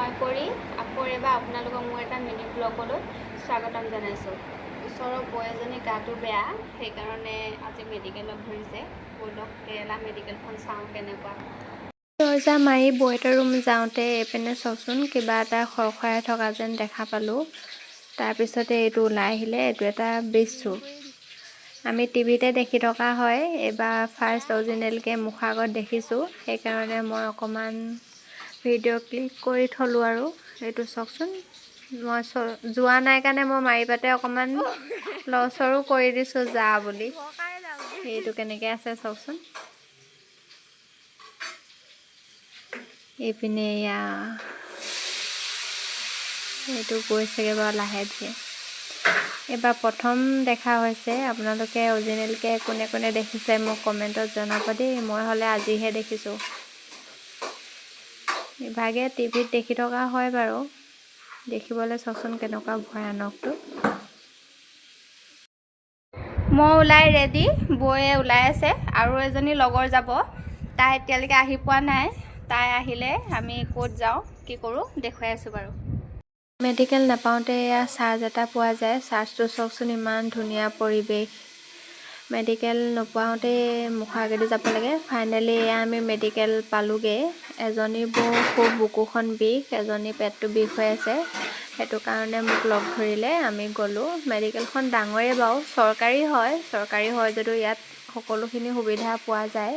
মই পৰি আকৌ এবাৰ আপোনালোকক মোৰ এটা মিনি ব্লগলৈ স্বাগতম জনাইছোঁ। ওচৰৰ বৌ এজনী গাটো বেয়া, সেইকাৰণে আজি মেডিকেলত ধৰিছে। ব'লক কেৰেলা মেডিকেলখন চাওঁ কেনেকুৱা। দৰ্জা মাৰি বৌহঁতৰ ৰুম যাওঁতে এইপিনে চাওকচোন কিবা এটা খৰখৰাই থকা যেন দেখা পালোঁ। তাৰপিছতে এইটো ওলাই আহিলে, এইটো এটা বিচ্ছু। আমি টিভিতে দেখি থকা হয়, এইবাৰ ফাৰ্ষ্ট অৰিজিনেলকৈ মুখৰ আগত দেখিছোঁ, সেইকাৰণে মই অকণমান ভিডিঅ' ক্লিক কৰি থ'লোঁ। আৰু এইটো চাওকচোন, মই যোৱা নাই কাৰণে মই মাৰি পাতে অকণমান লৰচৰো কৰি দিছোঁ যা বুলি। এইটো কেনেকৈ আছে চাওকচোন। এইপিনে এয়া এইটো গৈছেগৈ বাৰু লাহে ধীৰে। এইবাৰ প্ৰথম দেখা হৈছে। আপোনালোকে অৰিজিনেলকৈ কোনে কোনে দেখিছে মোক কমেণ্টত জনাব দেই। মই হ'লে আজিহে দেখিছোঁ। ইভাগে টিভিত দেখি থকা হয় বাৰু। দেখিবলৈ চাওকচোন কেনেকুৱা ভয়ানকটো। মই ওলাই ৰেডি, বৌয়ে ওলাই আছে আৰু এজনী লগৰ যাব, তাই এতিয়ালৈকে আহি পোৱা নাই। তাই আহিলে আমি ক'ত যাওঁ কি কৰোঁ দেখুৱাই আছোঁ বাৰু। মেডিকেল নাপাওঁতে এয়া চাৰ্জ এটা পোৱা যায়। চাৰ্জটো চাওকচোন, ইমান ধুনীয়া পৰিৱেশ। মেডিকেল নোপোৱাওঁতে মুখৰ আগেদি যাব লাগে। ফাইনেলি এয়া আমি মেডিকেল পালোঁগৈ। এজনী বৌ খুব বুকুখন বিষ, এজনী পেটটো বিষ হৈ আছে, সেইটো কাৰণে মোক লগ ধৰিলে, আমি গ'লোঁ। মেডিকেলখন ডাঙৰেই বাৰু, চৰকাৰী হয়। চৰকাৰী হয় যদিও ইয়াত সকলোখিনি সুবিধা পোৱা যায়।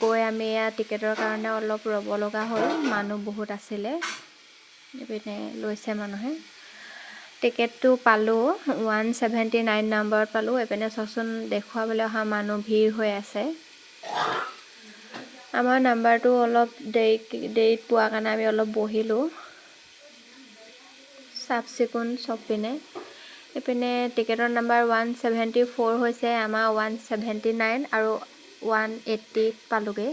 গৈ আমি এয়া টিকেটৰ কাৰণে অলপ ৰ'ব লগা হ'ল, মানুহ বহুত আছিলে। এইপিনে লৈছে মানুহে। টিকেটটো পালোঁ, 179 নম্বৰত পালোঁ। এইপিনে চাওকচোন, দেখুৱাবলৈ অহা মানুহ ভিৰ হৈ আছে। আমাৰ নাম্বাৰটো অলপ দেৰিত পোৱাৰ কাৰণে আমি অলপ বহিলোঁ। চাফ চিকুণ চব পিনে। এইপিনে টিকেটৰ নাম্বাৰ 174 হৈছে, আমাৰ 179 আৰু 180ত পালোঁগৈ।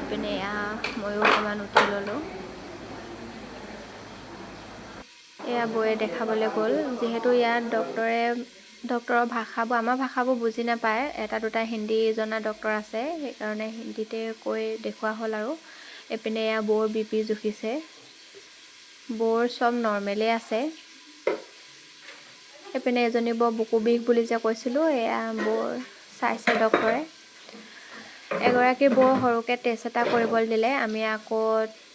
এইপিনে এয়া ময়ো অকণমান উঠি ল'লোঁ। এয়া বৌয়ে দেখাবলৈ গ'ল। যিহেতু ইয়াত ডক্তৰৰ ভাষাবোৰ আমাৰ ভাষাবোৰ বুজি নাপায়, এটা দুটা হিন্দী জনা ডক্তৰ আছে, সেইকাৰণে হিন্দীতে কৈ দেখুওৱা হ'ল। আৰু এইপিনে এয়া বৌৰ বিপি জুখিছে। বৌৰ চব নৰ্মেলেই আছে। এইপিনে এজনী বৌ বুকু বিষ বুলি যে কৈছিলোঁ, এয়া বৌৰ চাইছে ডক্তৰে। এগৰাকী বৌ সৰুকৈ টেষ্ট এটা কৰিবলৈ দিলে, আমি আকৌ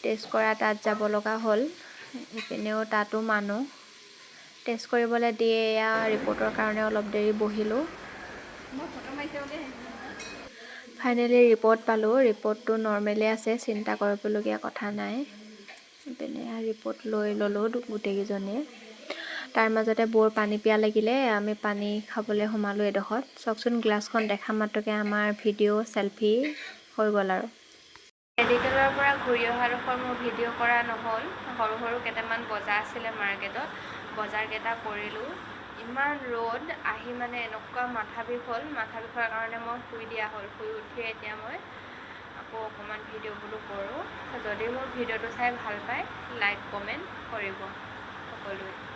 টেষ্ট কৰা তাত যাব লগা হ'ল। এইপিনেও তাতো মানুহ টেষ্ট কৰিবলৈ দিয়ে। এয়া ৰিপৰ্টৰ কাৰণে অলপ দেৰি বহিলোঁ। ফাইনেলি ৰিপৰ্ট পালোঁ। ৰিপৰ্টটো নৰ্মেলেই আছে, চিন্তা কৰিবলগীয়া কথা নাই। এইপিনে ৰিপৰ্ট লৈ ল'লোঁ গোটেইকেইজনীয়ে। তাৰ মাজতে বৌৰ পানী পিয়াহ লাগিলে, আমি পানী খাবলৈ সোমালোঁ এডোখৰত। চাওকচোন, গ্লাছখন দেখা মাত্ৰকে আমাৰ ভিডিঅ' চেলফি হৈ গ'ল। আৰু মেডিকেলৰ পৰা ঘূৰি অহাডোখৰ মোৰ ভিডিঅ' কৰা নহ'ল। সৰু সৰু কেইটামান বজাৰ আছিলে মাৰ্কেটত, বজাৰকেইটা কৰিলোঁ। ইমান ৰ'দ, আহি মানে এনেকুৱা মাথা বিষ হ'ল, মাথা বিষৰ কাৰণে মই শুই দিয়া হ'ল। শুই উঠিয়ে এতিয়া মই আকৌ অকণমান ভিডিঅ' বোলো কৰোঁ। যদি মোৰ ভিডিঅ'টো চাই ভাল পায়, লাইক কমেণ্ট কৰিব সকলোৱে।